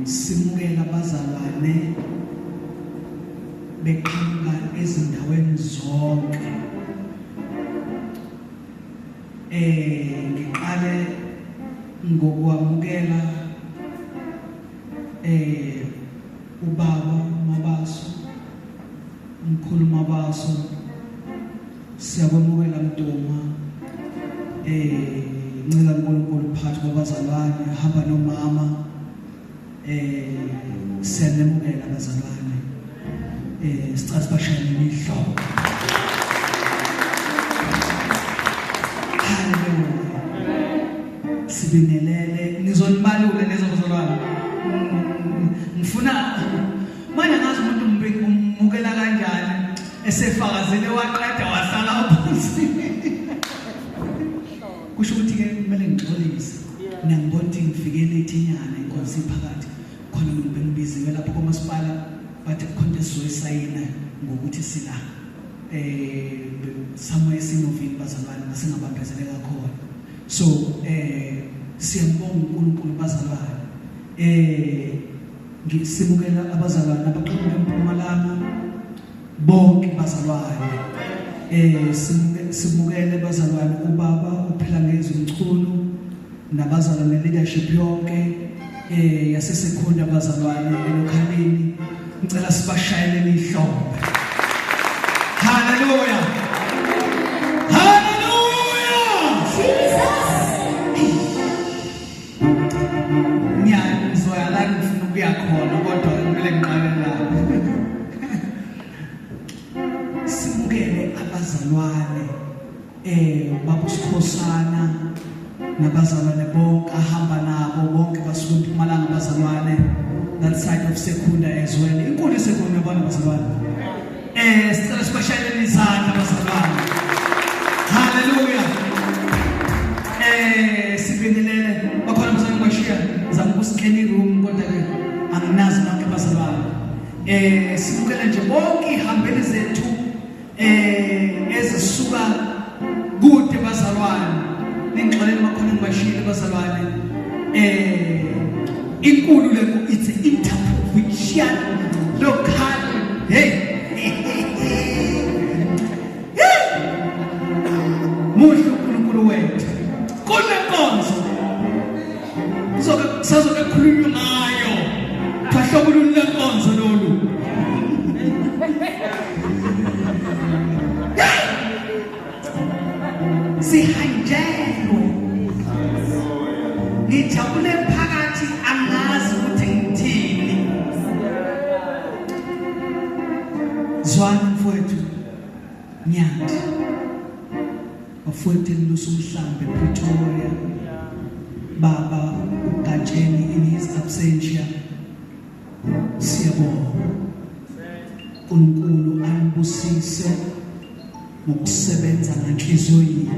Simukela abazalwane beqhamuka ezindaweni zonke. Ngiqale ngokwamukela ubaba Mabaso, umkhulu Mabaso, siyakwamukela Mtoma. Ncela uNkulunkulu phakathi kwabazalwane, hamba nomama. Siyanemukela bazalwane. Sicela sibashayele ihlombe. Haleluya. Sibingelele, ngizonibalula lezo bazalwane. Ngifuna manje ngazi umuntu umukela kanjani esefakazele waqeda wahlala phansi. Kusho ukuthi ke kumele ngixolise. Niyangibona ukuthi ngifike late inyana inkonzo iphakathi. Khona bengibiziwe lapho komasipala bathi kukhona into esizoyisayina ngokuthi sila somewhere sinovini bazalwane masingabambezeleka khona. So siyambonga uNkulunkulu bazalwane. Ngisimukela abazalwane abaqhamuka eMpumalanga bonke bazalwane. Simukele bazalwane ubaba uphila ngezwi Mchunu nabazalwane leadership yonke yaseSekhunda bazalwane elokhalini. Ngicela sibashayelele ihlombe. Hallelujah. Hallelujah. Jesus. Ngiyazoya la ngifuna ukuya khona kodwa kumele ngiqale la. Simukele abazalwane baba uSikhosana nabazalwane bonke ahamba nabo bonke basuka eMpumalanga bazalwane, that side of Secunda as well. Inkulu iSecunda yabona bazalwane. Sicela sibashayele izandla bazalwane. Hallelujah. Sibingelele bakhona bazalwane bashiya zama ukusiklina room kodwa ke anginazi nonke bazalwane. Sibukele nje bonke ihambeli zethu ezisuka kude bazalwane. Ningixolele makhona ngibashiyile bazalwane. Inkulu le, it's interprovincial local. Hey, muhle uNkulunkulu wethu. Kunenkonzo kuzoke sazoke khulunywa ngayo. Phahlobo lolu lenkonzo lolu. Sihanjelwe. Ngijabule phakathi angazi ukuthi ngithini. Zwana mfowethu Nyathi, bafowethu elusa umhlambi Pretoria, baba uGatsheni in his absentia. Siyabonga. uNkulunkulu anibusise ngokusebenza ngenhliziyo yinye.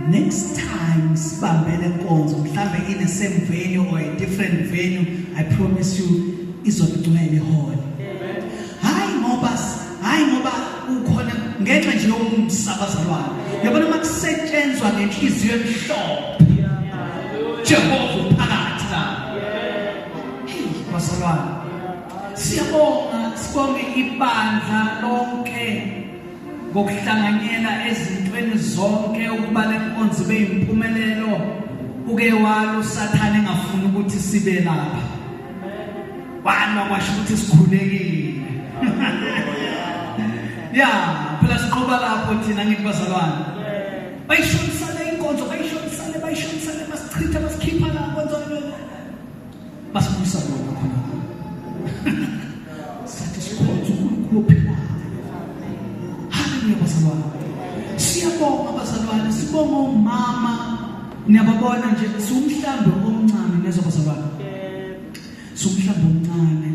Next time sibambele inkonzo mhlambe in the same venue or a different venue, I promise you izobigcwele ihall. Hayi ngoba ukhona ngenxa nje yomsa bazalwane. Yabona makusetshenzwa ngenhliziyo emhlophe, Jehova uphakathi la. Hey bazalwane, siyabonga, sibonge ibandla lonke ngokuhlanganyela ezintweni zonke ukuba lenkonzo ibe yimpumelelo. Uke walo uSathane engafuni ukuthi sibe lapha, walwa kwasho ukuthi sikhulekile. Ya phela siqhuba lapho thina ngithi bazalwane, bayishonisane inkonzo, bayishonisane, bayishonisane, basichitha, basikhipha la nkonzo, basibuyisa bona khona. Sathi sikhonza uNkulunkulu ophilayo. Haleluya bazalwane. Siyabonga bazalwane, sibonga umama. Niyababona nje siwumhlambi omncane nezwa bazalwane. Siwumhlambi omncane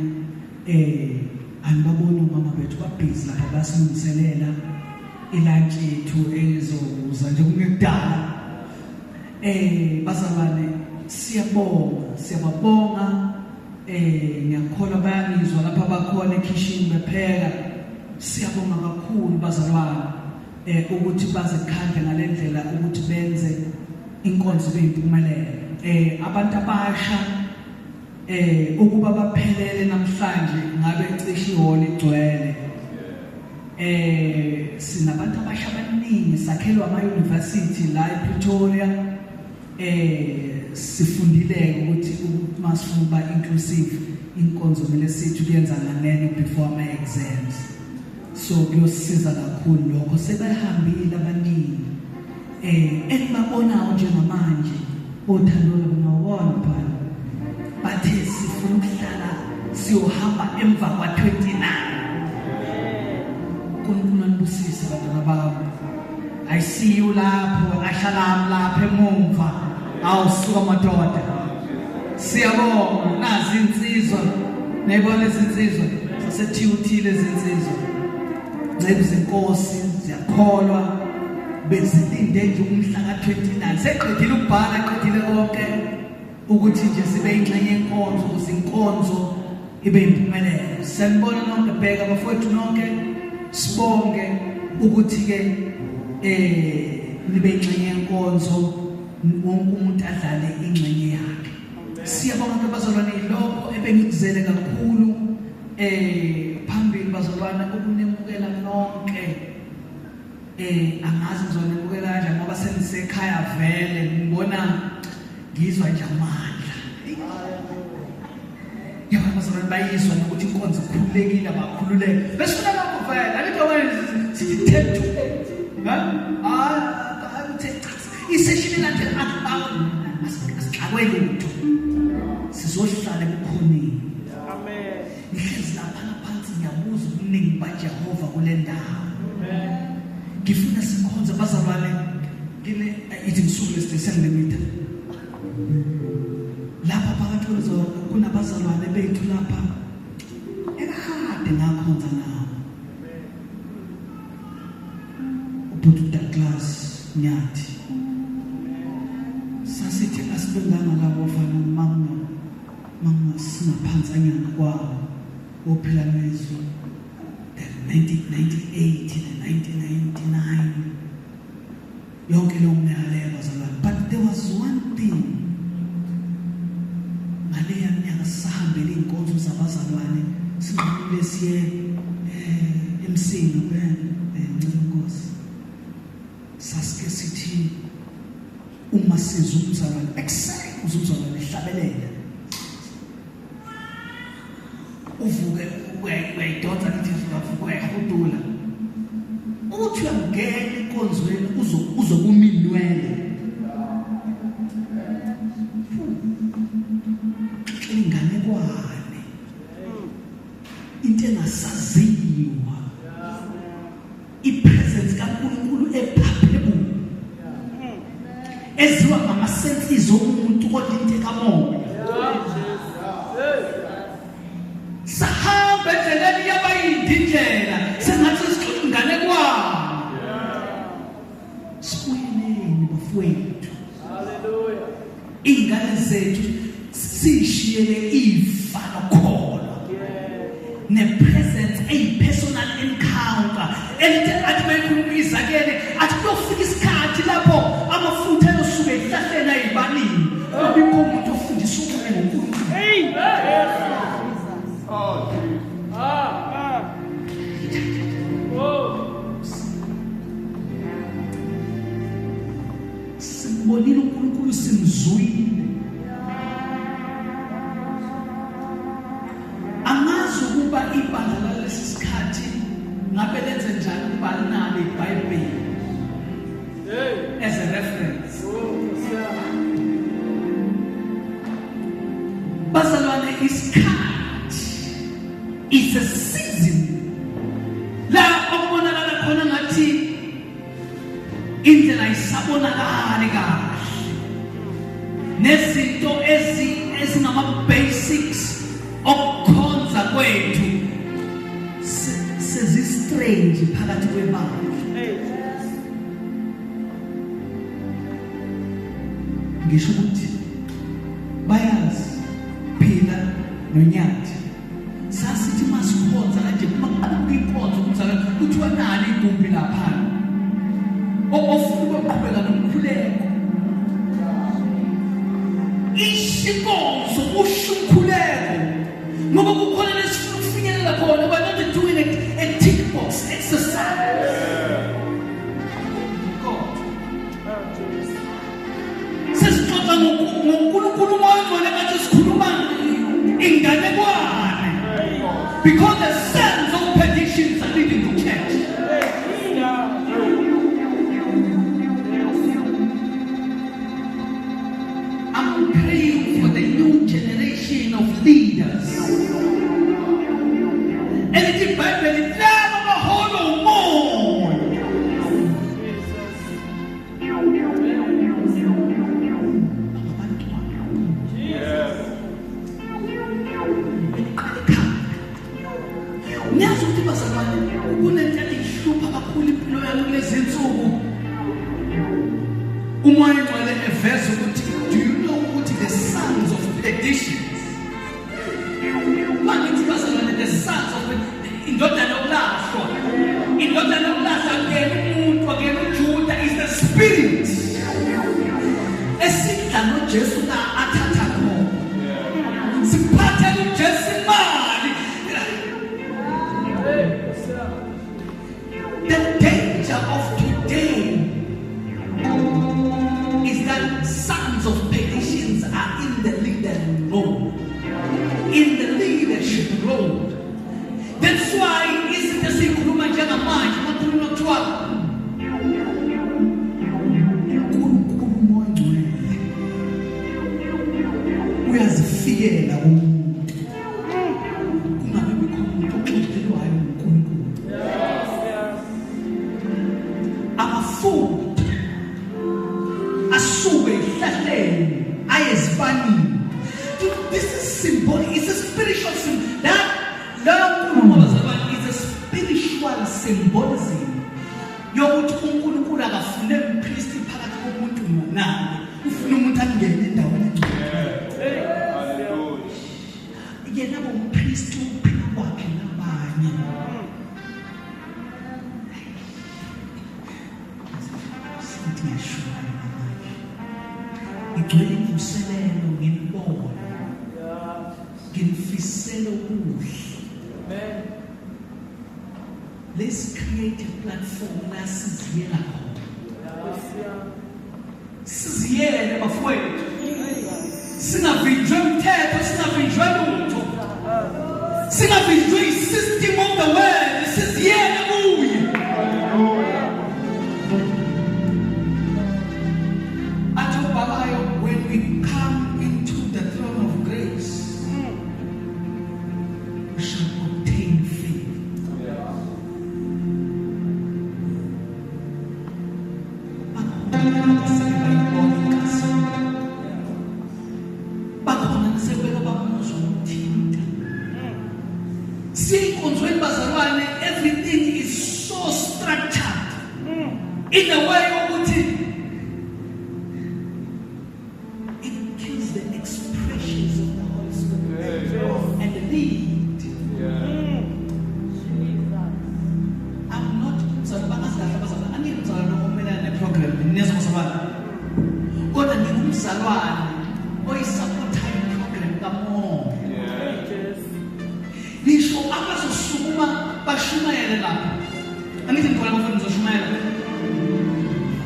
anibaboni omama bethu babhizi lapha basilungiselela ilantshi yethu ezokuza nje kungekudala. Bazalwane siyabonga, siyababonga. Ngiyakholwa bayangizwa lapha bakhona ekhishini bepheka. Siyabonga kakhulu bazalwane ukuthi bazikhandle ngalendlela ukuthi benze inkonzo ibe impumelelo. Abantu abasha Ukuba baphelele namhlanje ngabe cishe ihholo igcwele. Sinabantu abasha abaningi, sakhelwa ama-university la ePretoria. Sifundile ukuthi uma sifuna ukuba inclusive, inkonzo kumele sithi kuyenza nganeno before ama-exams, so kuyosiza kakhulu lokho. Sebehambile abaningi enibabonayo njengamanje, othando labo phana bathe sifuna ukuhlala siyohamba emva kwa-29. uNkulunkulu anibusise, bantwana bami. I see you lapho, ashalami lapha emumva. Awusuka madoda, siyabonga. Nazi insizwa, nayibona izinsizwa sasethiuthile, izinsizwa ncebo zenkosi, ziyakholwa, bezilinde nje umhla ka-29. Seqedile ukubhala, qedile konke, ukuthi nje sibe ingxenye yenkonzo ukuze inkonzo ibe impumelelo. Sanibona nonke, bheka bafowethu nonke, sibonge ukuthi ke nibe ingxenye yenkonzo, wonke umuntu adlale ingxenye yakhe. Siyabonga ke bazalwane, lokho ebengikuzele kakhulu phambili bazalwane, ukunemukela nonke. Angazi ngizonemukela kanjani ngoba sengisekhaya vele, ngibona ngizwa nje amandla. Yabo bazalwane, bayizwa nokuthi inkonzo ikhululekile, abakhululeke. Besifuna lokho vele, angithi manje sithi 10 to 8. Ha? Ah, uthe cha, isession elandela asixakwe lutho. Sizohlala ebukhoneni. Amen. Ngihlezi lapha phansi, ngiyabuza ubuningi baJehova kule ndawo. Ngifuna sikhonze bazalwane, ngine ithi ngisuke lesiteshini lapha phakathi kwezo kunabazalwane bethu lapha ekade ngakhonza nabo, ubhuti Douglas Nyathi. Sasithi asibenganga labo fana mama mama singaphansanyana kwawo ophila nezwi, the 1998, the 1999, yonke leyo minyaka leyo bazalwane. But there was one thing, ngaleya minyaka sisahambela iy'nkonzo zabazalwane, sinqamule siye eMsinga ben ncela inkosi, sasike sithi uma sizwa umzalwane ekuseni, uzwa umzalwane ehlabelela, uvuke uyayidonsa, ngithi uvuka uyayihudula, uthi uyangena enkonzweni, uzokuma inwele, inganekwane, into engasaziwa, ipresence kaNkulunkulu ephaphebule, eziwa ngama-senses omuntu, kodwa into ekamoya. Sahamba endleleni yabayindi indlela, sengathi sixoxa inganekwane. Sibuyeleni bafowethu. Hallelujah. Iy'ngane zethu siyishiyele ifa lokholo ne-presence eyi-personal encounter elithi athi mayikhuluma izakele, athi kuyofika isikhathi lapho amafutha ayosuka ehlahleni ayibanini, kubikho umuntu ofundisa omunye ngoNkulunkulu. Hey. Oh, Jesus. Ah, ah. Oh. Simbonile uNkulunkulu, simzwile. Angazi ukuba ibandla lalesi sikhathi ngabe lenze njani ukuba linalo iBhayibheli Hey. as a reference. Oh, Nkosi yami. Bazalwane, isikhathi, it's a season la okubonakala khona ngathi indlela ayisabonakali kahle, nezinto ezingama basics okukhonza kwethu sezi strange phakathi kwebandla. Hey, Jesus. Ngisho ukuthi bayazi phila noNyathi, sasithi masikhonza kanje, uma kuqhamuka inkonzo kumzalwane, kuthiwa nali igumbi lapha, ofuna ukuqhubeka nomkhuleko. Ishinkonzo usho umkhuleko ngoba kukhona lesifuna ukufinyelela khona. We're not doing a tick box exercise. God, sesixoxa ngoNkulunkulu uMoya oNgcwele ngathi sikhuluma inganekwane, because the sons of perditions are leading the church. I'm praying for the new generation of leaders. Elithi iBhayibheli laba baholwa uMoya. Abantwana. Beniqala ekhaya. Niyazi ukuthi bazalwane kunento ehlupha kakhulu impilo yami kulezi insuku. UMoya Ngcwele eveza ukuthi, do you know ukuthi the sons of perditions, mangithi bazalwane, the sons of indodana yokulahlwa, indodana yokulahlwa akuyena umuntu, akuyena uJuda, is the spirit esidla noJesu la athatha khona, siphathele uJesu imali. The danger of today is that sons of perditions are in the leader role, in the leadership role. That's why izinto esikhuluma njengamanje makhuluma kuthiwa uNkulunkulu uMoya Ngcwele uyazifikela kumuntu, kungabe bikho umuntu oxoxelwayo uNkulunkulu. Amafutha asuke ehlahleni aye ezibanini. This is symbolic, it's a spiritual symbol. That leyo nkulumo bazalwane is a spiritual symbolism yokuthi uNkulunkulu akafune umpristi phakathi komuntu naye, ufuna umuntu angene endaweni engcwele, yena bompristi ukuphila kwakhe nabanye. Sithi ngiyashumayela manje, ngigcwele imvuselelo, nginibona, nginifisela okuhle. Let's create a platform la siziyela khona, siziyele bafowethu, singavinjwe umthetho, singavinjwe lutho, singavinjwe i-system of the world, siziyele kuye. Athi ubhalayo, when we come into the throne of grace, we shall obtain favor. Bakhona abaseke bayibona inkazimulo, bakhona nasebeke bamuzwa ukuthinta. Siyinkonzweni bazalwane, everything is so structured in a way ukuthi it kills the expressions of the Holy Spirit and the lead. I'm not umzalwane, bangazi kahle abazalwane, angeke umzalwane omelana neprogram, niyezwa bazalwane, kodwa ngingumzalwane oyisupportayo iprogram kaMoya. Ngisho abazosukuma bashumayele lapha, angithi ngikhona bafuna ngizoshumayela,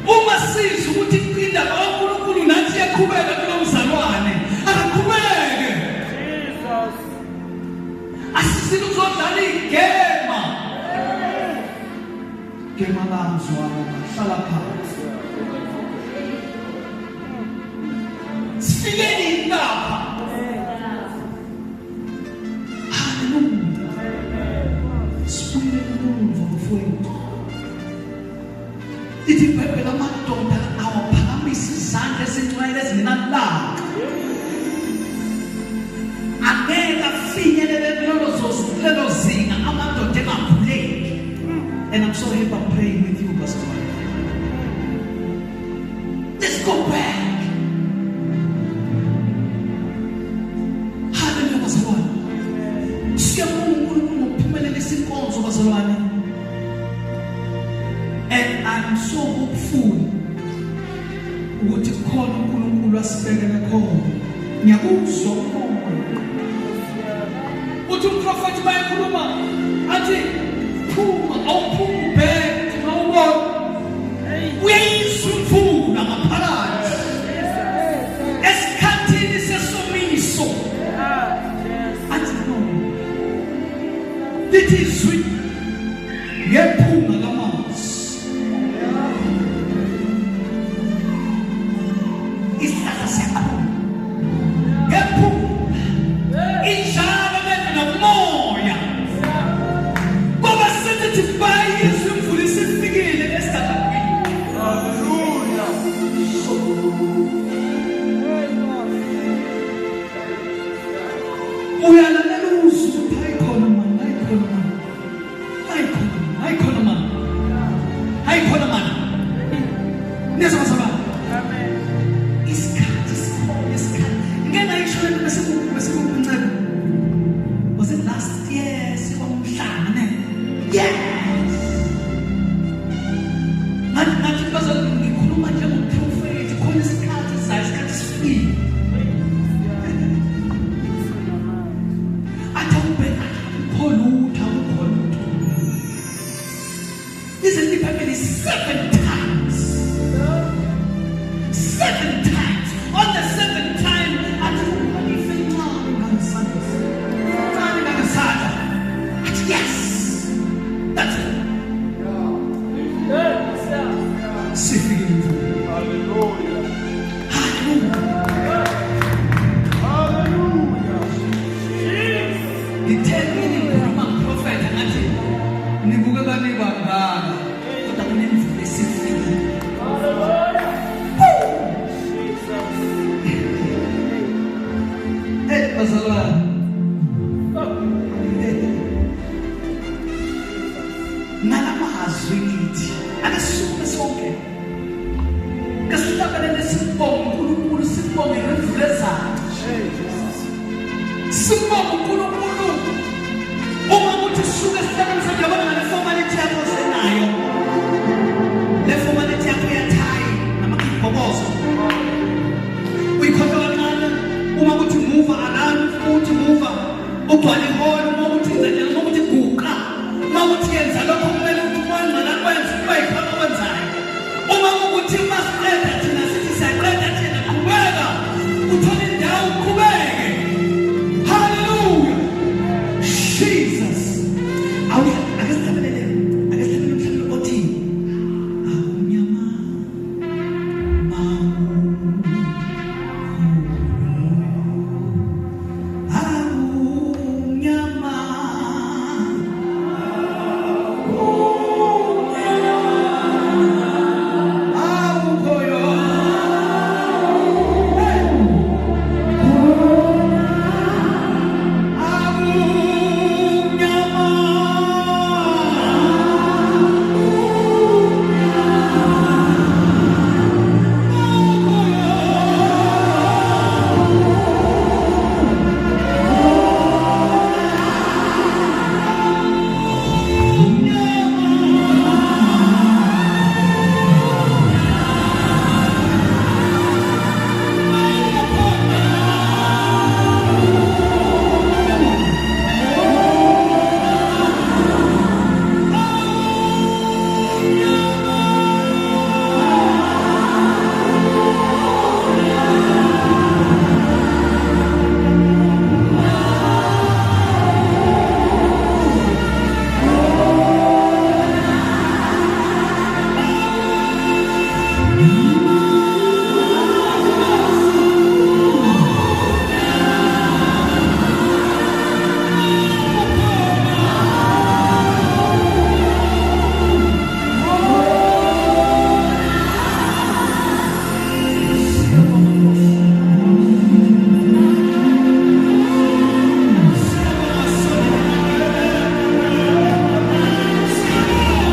uma sizwa ukuthi indaba kaNkulunkulu nathi iyaqhubeka kulo mzalwane, akaqhubeke. Asisile ukuzodlala igema gema lamzwana, hlala phansi. Sifike nini lapha? Haleluya, sibuyele emuva bafowethu. Lithi iBhayibheli amadoda awaphakamisa izandla ezingcwele ezingenalaka, angeke afinyelele kulelo zinga amadoda engakhuleki. And I'm so happy I'm praying with you, Pastor. Let's go back. Hallelujah bazalwane, siyabonga uNkulunkulu ngokuphumelelisa inkonzo bazalwane, and I'm so hopeful ukuthi khona uNkulunkulu asibekele khona. Ngiyakuzwa umoya. Uthi umprofethi bayekhuluma athi phuma awuphumi ubheke uthi mawubona Uyayizwa imvula ngaphakathi. Esikhathini sesomiso. Athi no. Lithi izwi ngephunga lamanzi. Isihlahla siyaqhuma. Ngephunga. Injalo lento nomoya. Ngoba sithi bayizwa imvula isifikile esidakweni. Uyalalela uzwe ukuthi hayikhona mani, hayikhona mani. Hayikhona, hayikhona mani. Hayikhona mani. Niyezwa bazalwane? Isikhathi sikhona, isikhathi. Ngike ngayisho lento bese kuncebo. Was it last year sikwamhlanga ne? Yes. Ngathi ngathi bazalwane ngikhuluma njengomprofethi khona isikhathi sayo isikhathi sifikile. Athi awubheka akukho lutho akukho lutho. Lize liphephe seven times. Seven times. On the seventh time athi kukhona ife encane ngangesandla. Encane ngangesandla. Athi yes. That's it. Sifikile imvula. Hallelujah. Hallelujah. Hallelujah. Ngithe kini ngikhuluma ngiprofetha ngathi nibukeka nibangaka kodwa kunemvula esifikile. Hallelujah. Jesus. Hey bazalwane. Ngalamazwi ngithi ake sisukume sonke. Ke sihlabelele sibonge uNkulunkulu sibonge ngemvula ezayo. Sibonge uNkulunkulu. Uma kuthi sisuke esihlabeni sethu yabona ngale formality yakho osenayo. Le formality yakho yathayi namakibhobozo. Uyikhohlwa kancane uma kuthi muva alarm futhi muva ugcwala ihholo uma kuthi enza njalo uma kuthi guqa uma kuthi yenza lokho kumele ukuthi umoya kwenze kuba yikhona okwenzayo. Uma kukuthi masiqeda thina sithi siyaqeda thina qhubeka uthola indawo uqhubeke.